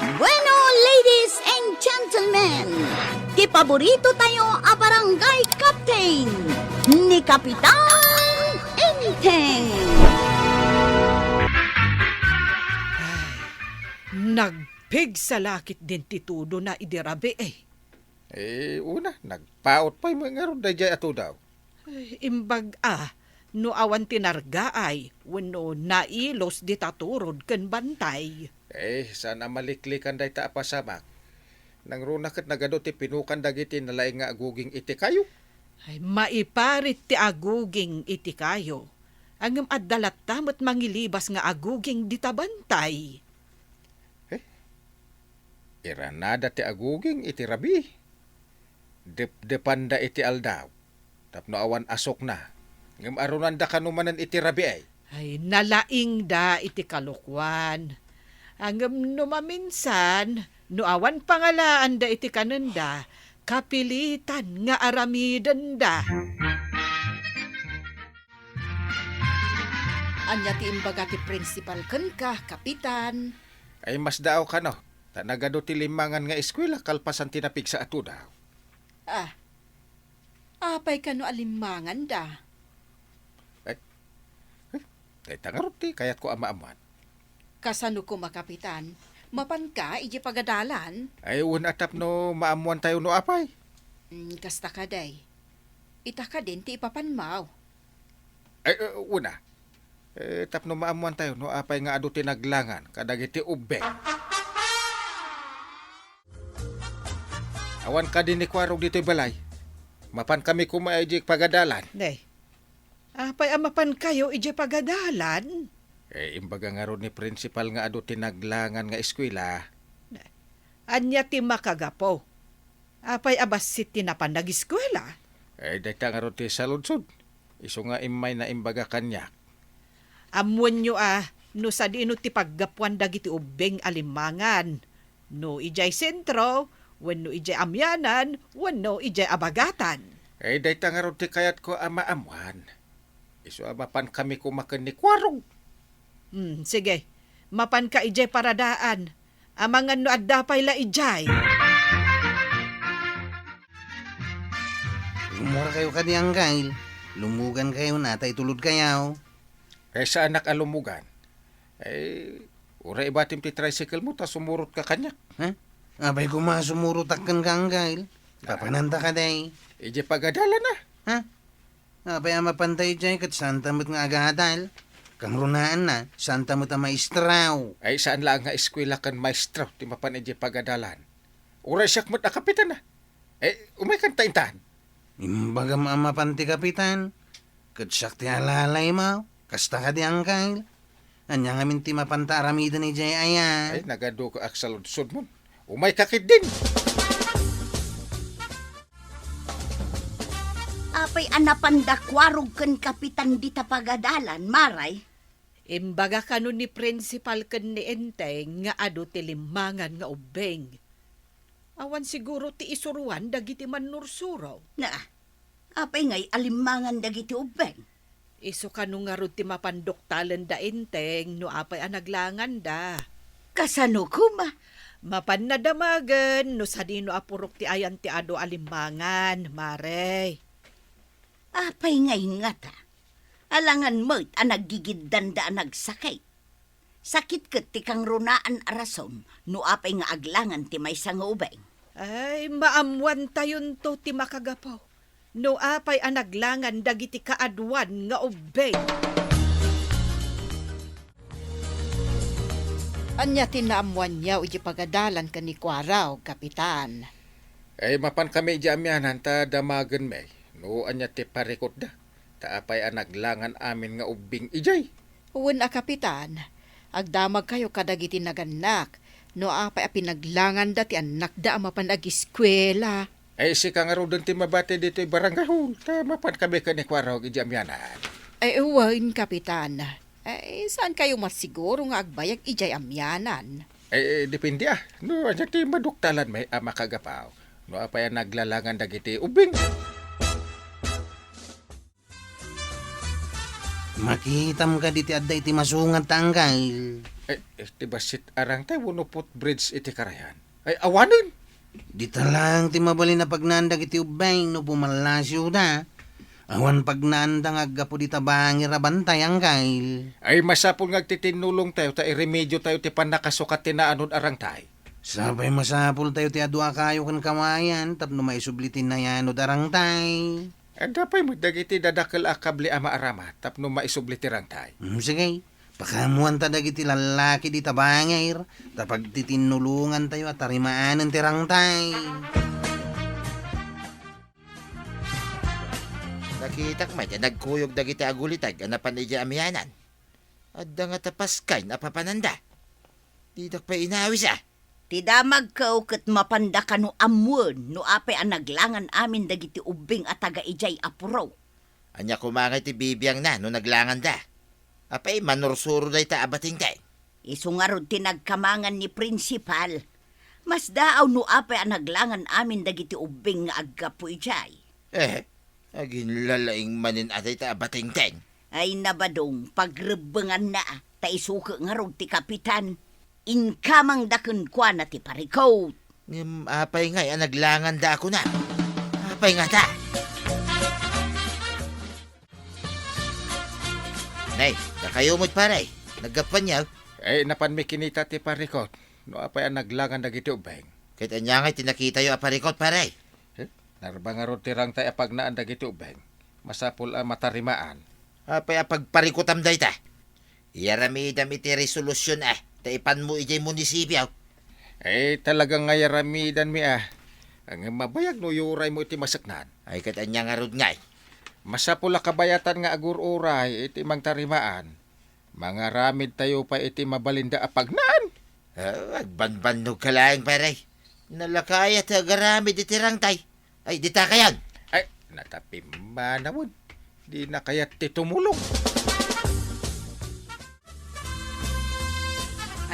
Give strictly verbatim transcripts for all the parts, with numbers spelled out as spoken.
Bueno, ladies and gentlemen, ti paborito tayo a barangay captain, ni Kapitan Enteng. Nagpigsa la ketdin ti tudona idi rabii, eh. Eh, una, nagpaut pay met ngarud daydiay a tudaw. Eh, imbag a, no awan ti nargaay, wenno nailos dita turod ken bantay. Eh, saan a maliklikan dayta a pasamak. Nangruna ket nagadu ti pinukan dagiti nalaing nga aguging iti kayo. Ay, maiparit ti aguging iti kayo. Ngem adda latta met mangilibas nga aguging dita bantay. Eh, iranada ti aguging iti rabii. Depdepanda iti aldaw, tapno awan asukna. Ngem arunanda kano manen iti rabii. Ay, nalaingda iti kalokuan. Ngem no maminsan, no awan pangalaanda iti kanenda, kapilitan nga aramidenda. Ania ti imbaga ti principal kenka, Kapitan? Ay, masdaaw kano, ta nagadu ti limmangan nga eskuela kalpasan ti napigsa a tudaw. Ah, apay kano a limmanganda? Ay, ay, dayta ngarud ti kayatko a maammuan. Kasano koma, Kapitan? Mapanka idiay pagadalan? Ay, wen a tapno maammuantayo no apay. Mm, kasta kadi. Ita kadin ti ipapanmaw. Ay, eh, una. Eh, tapno maammuantayo no apay nga adu ti naglangan kadagiti ubbing. Awan kadi ni Kuarog ditoy balay. Mapan kami koma idiay pagadalan. Ne, apay a mapan kayo idiay pagadalan? Eh, imbaga ngarud ni principal nga adu ti naglangan nga eskuela. Ne, ania ti makagapu? Apay a bassit ti napan nageskuela? Eh, dayta ngarud ti saludsod. Isu nga immay naimbaga kaniak. Ammoenyo a no sadino ti paggapuan dagiti ubbing a limmangan, no idiay sentro, wenno idiay amianan, wenno idiay abagatan. Eh, dayta ngarud ti kayatko a maammuan. Isu a mapan kami koma ken ni Kuarog. Hmm, sige. Mapanka idiay paradaan. Amangan no adda pay la idiay. Umura kayo kadi, Anggail. Lumugan kayo na, ta itulod kayo. Kaysa anak a lumugan. Eh, uray ibatim ti tricycle mo, ta sumurot ka kaniak. Ha? Apay koma sumurot akken ka, Anggail. Papananta ka, day. Idiay pagadalan, ah. Ha? Apay a mapanta idiay ket saanta met nga agadal. Kangrunaanna, saanta met a maestraw. Ay, saan laeng nga eskuela ken maestro ti mapan idiay pagadalan. Uray siak met a kapitan, ah. Eh, umay kanta intan. Imbagam a mapan ti kapitan. Ket siak ti alalaymo. Kasta kadi, Anggail. Ania ngamin ti mapanta aramiden idiay aya? Ay, nagadu ka, aksaludsod mon. Umay ka ketdin. Apay a napanda Kuarog ken kapitan dita pagadalan, Maray? Imbaga kano ni principal ken ni Enteng nga adu ti limmangan nga ubbing. Awan siguro ti isuroan dagiti mannursuro. Na, apay ngay a limmangan dagiti ubbing? Isu kano ngarud ti mapan doktalenda Enteng no apay a naglanganda. Kasano koma? Mapanna damagen no sadino a purok ti ayan ti adu a limmangan, Maray. Apay ngay ngata? Alangan met a naggigiddanda a nagsakit. Sakit ket ti kangrunaan a rason no apay nga aglangan ti maysa nga ubing. Ay, maammuantayonto ti makagapu no apay a naglangan dagiti kaaduan nga ubbing. Ania ti naammuanyo iti pagadalan ken ni Kuarog, Kapitan? Ay, mapan kami iti amianan ta damagenmi no ania ti parikutda. Ta apay a naglangan amin nga ubbing idiay? Wen a, Kapitan, agdamagkayo kadagiti nagannak no apay a pinaglanganda ti annakda a mapan agiskuela. Ay, sika ngaruden ti mabati ditoy barangay hall, ta mapan kami ken ni Kuarog iti amianan. Ay, wen, Kapitan. Ay, saan kayo masiguro nga agbayag idiay amianan? Ay, depende, ah. No, ania ti maduktalanmi a makagapu no apay a naglalangan dagiti ubbing? Makitam kadi ti adda iti masungat ta anggail. Eh, eh, ti bassit a rangtay wenno footbridge iti karayan? Ay, awanen! Dita laeng ti mabalin a pagnaan dagiti ubbing no pumallasiwda. Awan pagnaanda nga aggapu dita bangir a bantay, Angkel. Ay, masapul nga agtitinnulongtayo ta iremediotayo ti pannakasukat ti naanod a rangtay. Sapay masapultayo ti adu a kayo ken kawayan tapno maisubli ti naanod a rangtay. Adda pay met dagiti dadakel a kable a maaramat tapno maisubli ti rangtay. Mm, sige. Pakaammoanta dagiti lallaki dita bangir, ta pagtitinnulongantayo a tarimaanen ti rangtay. Nakitak met a nagkuyog dagiti aguliteg a napan idiay amianan. Adda ngata paskayen a papananda. Didak pay inawis a. Ti damagko ket mapanda kano ammoen no apay a naglangan amin dagiti ubbing a taga idiay a puro. Ania koma ngay ti bibiangna no naglanganda? Apay manursuro dayta a batingteng? Isu ngarud ti nagkamangan ni Prinsipal. Masdaaw no apay a naglangan amin dagiti ubbing nga aggapu idiay. Eh, aginlalaing manen a dayta a batingteng. Ay nabadong, pagrebbenganna, ta isu ket ngarud ti kapitan. Inkamangda kenkuana ti parikut. Ngem apay ngay a naglanganda a kuna? Apay ngata? Nay, dakayo met, pare. Naggapuanyo? Eh, napanmi kinita ti parikut. No apay a naglangan dagiti ubbing? Ket ania ngay ti nakitayo a parikut, pare? Eh, narba ngarud ti rangtay a pagnaan dagiti ubbing. Masapul a matarimaan. Apay a pagparikutam dayta? Iyaramidam iti resolusion a ta ipanmo idiay munisipio. Eh, talaga nga iyaramidanmi a. Ngem mabayag no iyuraymo iti maseknan. Ay, ket ania ngarud ngay? Masapul a kabayatan nga agur-uray iti mangtarimaan. Mangaramidtayo pay iti mabalinda a pagnaan. Ah, agbanbannogka laeng, pare. Nalakaya ti agaramid iti rangtay. Ay, dita kayan. Ay, natapimmanawen. Dina kayat ti tumulong.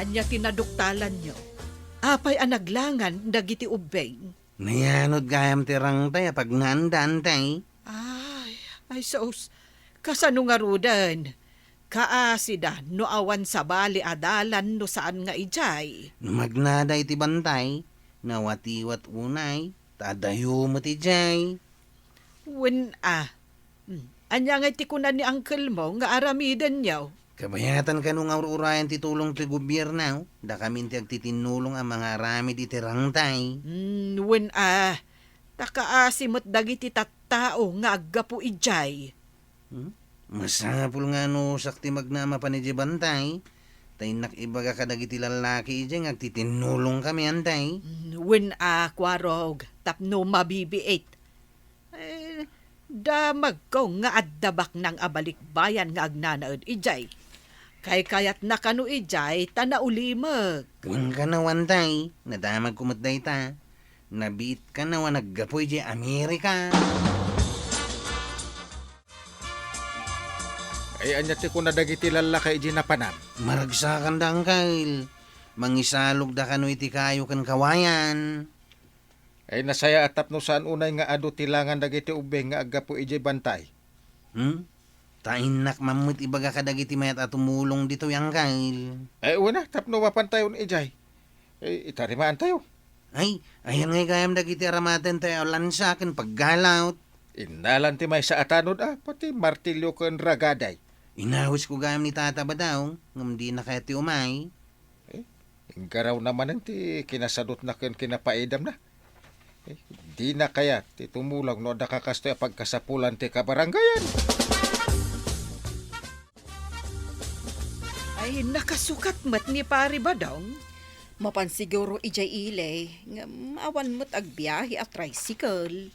Ania ti naduktalanyo? Apay a naglangan dagiti ubbing? Nayanod gayam ti rangtay a pagnaanda, Antay. Ay, ay sus, kasano ngaruden? Kaasida no awan sabali a dalan no saan nga idiay. No magnada iti bantay, nawatiwat unay, ta adayo met idiay. Wen a. Hmm, ania ngay ti kuna ni uncle mo nga aramidenyo? Kabayatan kano nga ur-urayan ti tulong ti gobierno, dakamin ti agtitinnulong a mangaramid iti rangtay. Hmm, wen a. Ta kaasi met dagiti tattao nga aggapu idiay. Hmm? Masapul nga no siak ti magna a mapan idiay bantay, ta innak ibaga kadagiti lallaki idiay nga agtitinnulongkami, Antay. Hmm, wen a, Kuarog, tapno mabibiit. Eh, damagko nga adda baknang a balikbayan nga agnanaed idiay. Kaykayatna kano idiay ta naulimek. Wen kano, Antay, nadamagko met dayta. Nabiit kano a naggapu idiay Amerika. Ay, ania ti kuna dagiti lallaki idiay napanam? Maragsakanda, Angkel. Mangisalogda kano iti kayo ken kawayan. Ay, nasayaat tapno saan unay nga adu ti langan dagiti ubbing nga aggapu idiay bantay. Hmm? Ta innak man met ibaga kadagiti mayat a tumulong ditoy, Angkel. Ay, wen a, tapno mapantayon idiay. Ay, itarimaantayo. Ay, ayan ngay gayam dagiti aramatentayo a lansa ken paggalawt. Innalan ti maysa a tanod a, pati martilyo ken ragaday. Inawisko gayam ni Tata Badong, ngem dina kayat ti umay. Eh, inggarawna manen ti kinasadutna ken kinapaidamna. Eh, dina kayat ti tumulong no adda kakastoy a pagkasapulan ti kabarangayan. Ay, nakasukat met ni Pari Badong. Mapan siguro idiay ili, ngem awan met agbiahe a tricycle.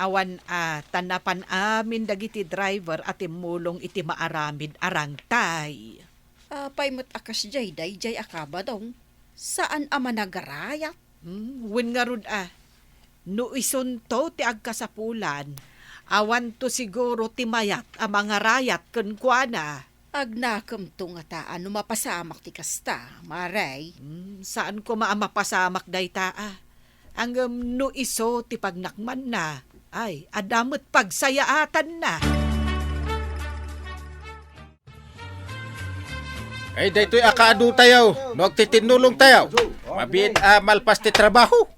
Awan a, ta napan amin dagiti driver a timmulong iti maaramid a rangtay. Apay met a kasdiay daydiay a kabadong? Saan a managarayat? Hmm, wen ngarud a, no isunto ti agkasapulan, awanto siguro ti mayat a mangarayat kenkuana. Agnakemto ngata a no mapasamak ti kasta, Mare? Hmm, saan koma a mapasamak dayta a. Ngem no isu ti pagnakmanna, ay, adda met pagsayaatanna. Ay, daytoy a kaadutayo, no agtitinnulongtayo. Mabiit a malpas ti trabaho.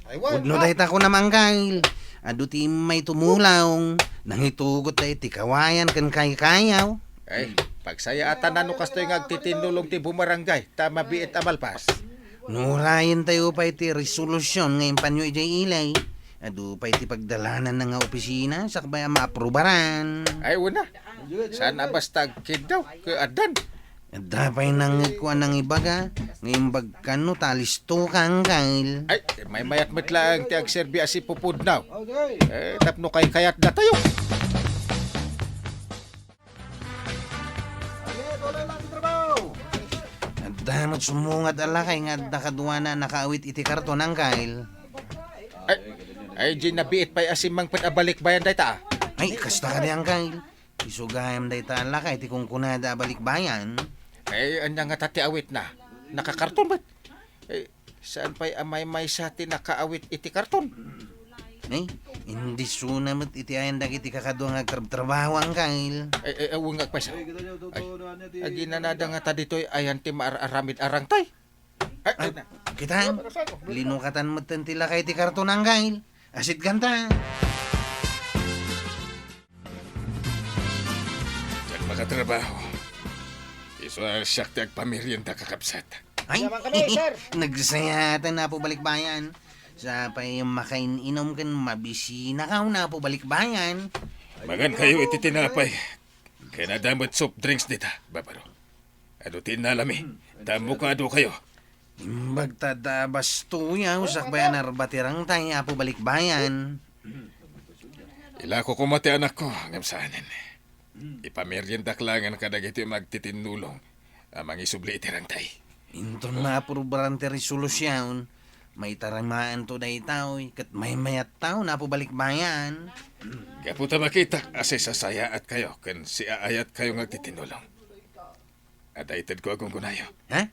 Pudno dayta kunam, Angkel. Adu ti immay tumulong, nangitugot da iti kawayan ken kaykayaw. Ay, pagsayaatan no kastoy nga agtitinnulong ti bumarangay, ta mabiit a malpas. No urayentayo pay ti resolusyon nga impanyo idiay ili, adu pay ti pagdalananna nga opisina, sakbay a maaprubaran. Ay, una. Saan a basta agkiddaw, ket addan. Adda pay nangngegko a nangibaga, nga imbagkan no ta listo ka, Angkel. Ay, maymayat met laeng ti agserbi a sipupudnaw. Eh, tapno kaykayatdatayo. Adda met sumungad a lakay nga adda kaduana a nakaawit iti karton, Angkel. Ay, ay, di nabiit pay a simmangpet a balikbayan dayta. Ay, kasta kadi, Angkel. Isu gayam dayta a lakay ti kunkunada a balikbayan. Eh, ania ngata ti awitna? Nakakarton met. Eh, saan pay a maymaysa ti nakaawit iti karton? Eh, indisuna met iti ayan dagiti kakadua nga agtrabtrabaho, Angkel. Eh, eh, awan nga agpaysa. Ay, aginanada ngata ditoy ayan ti maar-aramid a rangtay. Ay, ay, ay, na. Kita, linukatan metten ti lakay ti karton, Angkel. Asit ganta. Diak makatrabaho. Isu a siak ti agpamerienda, kakabsat. Ay, naman kami, sir. Nagsayaten, Apo Balikbayan. Sa pay makain-inom ken mabisina ka, Apo Balikbayan. Magan kayo iti tinapay. Ken adda met soft drinks dita, Barbaro. Adu ti innalami. Tammo ka adu kayo. Imbag ta adda a bastoyaw, sakbay a narbatirang tay Apo Balikbayan. Ilako koma ti anakko, ngem saanen. Ipameriendak laengen kadagiti magtitinnulong a mangisubli iti rangtay. Inton maaprubaran ti resolusion, maitarimaanto daytoy, ket maymayattaw, Apo Balikbayan. Gapu ta makitak a sisasayaat kayo ken siaayat kayo nga agtitinnulong. Adda itedko a gunggonayo. Ha?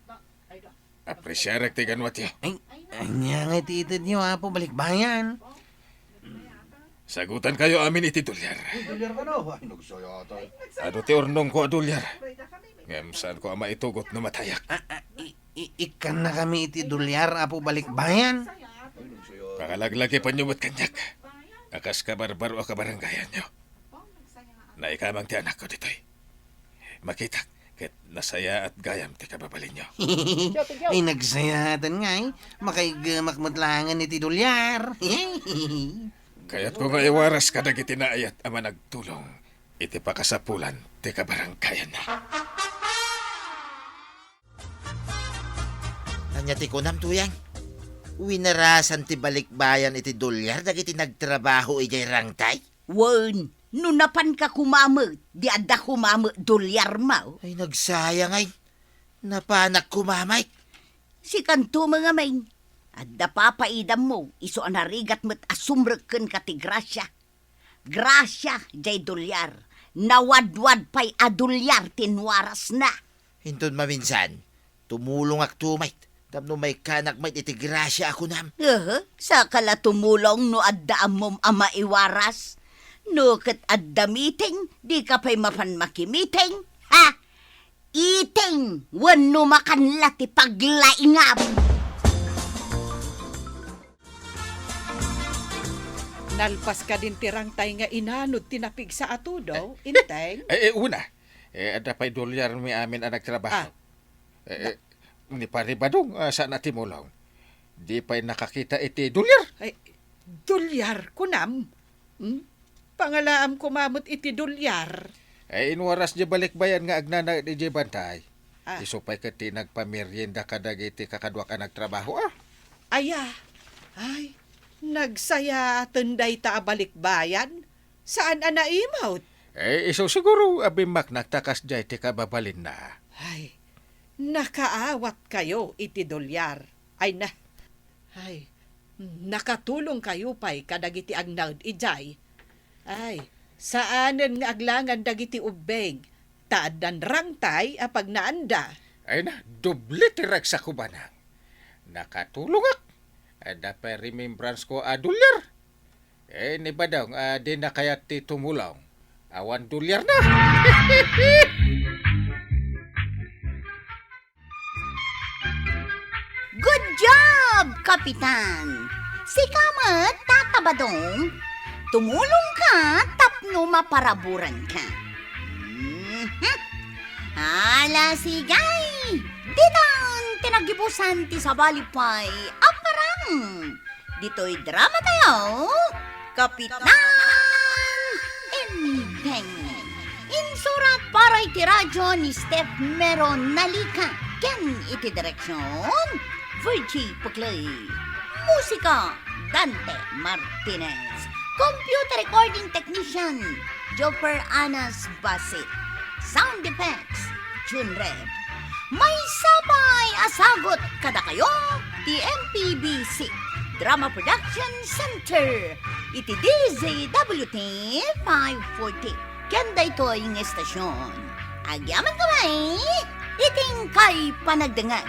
Apresiarek ti ganwatyo. Ay, ania nga iti itedyo, Apo Balikbayan? Sagutan kayo amin iti dolyar. Uy, dolyar kano? Ay, nagsayatan. Adu ti urnongko a dolyar. Ngem saanko a maitugot no matayak. Ah, ah, i-, i-, ikkannakami iti dolyar, Apo Balikbayan. Ay, nagsayatan. Pangalaglagipenyo met kaniak. A kas kabarbaro a kabarangayanyo. Naikamang ti anakko ditoy. Makitak, ket nasayaat gayam ti kababalinyo. Ay, nagsayaatan ngay. Makaigemak met laengen iti dolyar. Kayatko nga iwaras kadagiti naayat a managtulong iti pakasapulan ti kabarangayanna. Ania ti kunam, Tuyang? Winarasan ti balikbayan iti dolyar dagiti nagtrabaho idiay rangtay? Wen, no napanka koma met, di adda koma met dolyarmo. Ay, nagsayang ay. Napanak koma met. Sikanto met ngamin. Adda papaidammo, isu a narigat met a sumrek kenka ti grasia. Grasia, jay dolyar. Nawadwad pay a dolyar ti inwarasna. Inton maminsan, tumulongakto met tapno maikkanak met iti grasia a kunam. Aha, saka la tumulong no adda ammom a maiwaras. No ket adda meeting, dika pay mapan makimiting. Ha? Iting wenno makan la ti paglaingam. Nalpas kadin ti rangtay nga inanod ti napigsa a tudo, eh, inteng? Eh, eh, una. Eh, adda pay dolyarmi amin a nagtrabaho. Ah. Eh, eh, ni Pare Badong, ah, saan a timulong. Di pay nakakita iti dolyar. Ay, dolyar, kunam? Hmm? Pangalaam koma met iti dolyar. Ay, inwaras di balikbayan nga agnanaed idiay bantay. Ah. Isu pay ket ti nagpamerienda kadagiti kakaduak a nagtrabaho, ah. Aya. Ay, nagsayaaten dayta a balikbayan. Saan a naimut? Eh, isu siguro a bimmaknak ta kasdiay ti kababalinna. Ay, nakaawatkayo iti dolyar. Ay na, ay, nakatulongkayo pay kadagiti agnaed idiay. Ay, saanen nga aglangan dagiti ubbing, ta addan rangtay a pagnaanda. Ay na, doble ti ragsak, Manang. Nakatulongak. Adda pay remembrance ko a dolyar. Eh, ni Badong, ah, di na kayat ti tumulong. Awan dolyar na. Kapitan. Sika met, Tata Badong, tumulongka tapno maparaburanka. Mhm. Ala, sige. Ditan ti naggibusan ti sabali pay a parang. Ditoy drama tayo, Kapitan Enteng. Insurat para iti radyo ni Steph Mero Nalica ken iti direksyon, Virgie Puclay. Musika, Dante Martinez. Computer recording technician, Joffer Anas Basit. Sound effects, June Rev. Maysa pay a sagut kadakayo ti M P B C Drama Production Center iti D Z W T five forty. Ken daytoy nga estasyon, agyamankami iti inkay panagdengngeg.